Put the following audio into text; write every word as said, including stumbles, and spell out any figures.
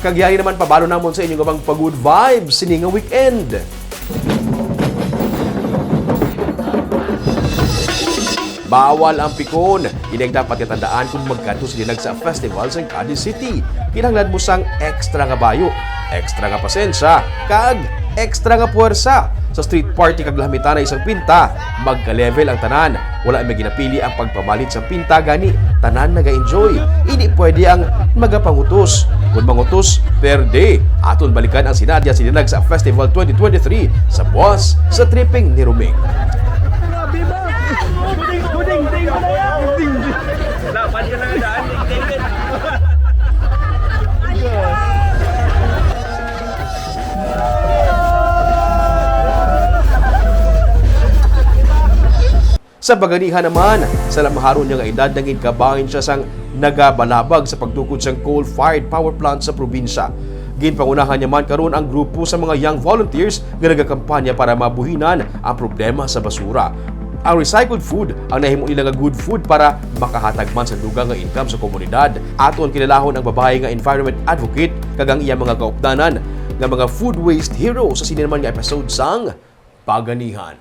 Kag yari naman pabalo namon sa inyo nga mga pa-good vibes sini nga weekend. Bawal ang pikon. Ini ang dapat nga tandaan kung magkadto sa Dinagsa Festival sa Cadiz City. Kinahanglan mo sang extra nga bayo, extra nga pasensya, kag extra nga puwersa. Sa street party kag lahamitanay sang pinta, magka-level ang tanan. Wala may ginapili ang pagpamalit sang pinta, gani tanan naga-enjoy. Indi pwede ang magapangutos. Kon mangutos, perde. Aton balikan ang sinadya sa Dinagsa Festival twenty twenty-three sa buwas sa tripping ni Roming. Dapat ka na daan, ding, ding, ding. Sa paganihan naman, sa lamaharon niya nga edad, nangin kabahin siya sang nagabalabag sa pagtukod sang coal-fired power plant sa probinsya. Ginpangunahan niya man karon ang grupo sa mga young volunteers nga nagakampanya para mabuhinan ang problema sa basura. Ang recycled food ang nahimo nila nga good food para makahatag man sa dugang nga income sa komunidad. Aton kilalahon ang babayi nga environment advocate kag ang iya mga kaupdanan nga mga food waste hero sa sini naman nga episode sang Paganihan.